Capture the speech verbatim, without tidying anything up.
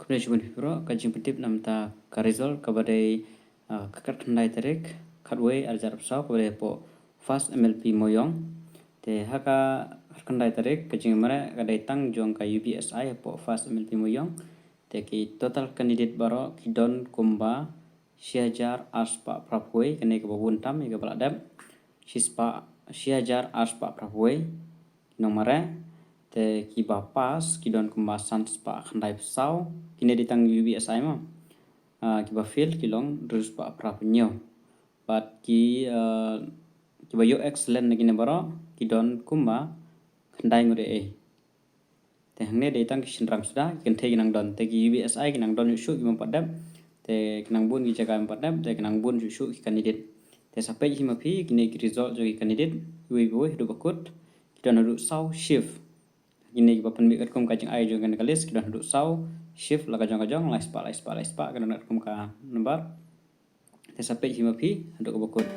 Kumne shibun phi bro, ka jingpyntip namar ka result kaba dei, ah, ka khatkhyndai tarik, khatwei, arhajar arphew saw, kaba dei hapoh First M L P Moyong. Te ha ka khatkhyndai tarik, ka jingmareh ka dei tang jong ka U B S I hapoh First M L P Moyong. Te ki total candidate baroh ki don kumba shihajar arspah phraphew wei, kane kaba bun tam ïa kaba la dep. Shispah, shihajar arspah phraphew wei ki nongmareh. Te kiba pass ki don kumba sanspah khyndai phew saw, kine dei tang U B S I mo. Ah, kiba fail ki long hynriewspah phraphew hynñiew. Bad ki, ah, kiba ïoh excellent na kine baroh ki don kumba khyndai ngut ei ei. Te hangne dei tang ki shynrang suda, ki kynthei ki nang don, te ki U B S I ki nang don shuh shuh ki bym pat dep, te ki nang bun ki jaka bym pat dep, te ki nang bun shuh shuh ki candidate. Te sa peit hi ma phi kine ki result jong ki candidate, iwei pa iwei haduh ba kut, ki don haduh saw shift. Kine kiba pynmih katkum ka jingai jong kane ka list, ki don haduh saw shift, la ka jong ka jong, lai spah, lai spah, lai spah, ka don katkum ka number. Te sa peit hi ma phi haduh kaba kut.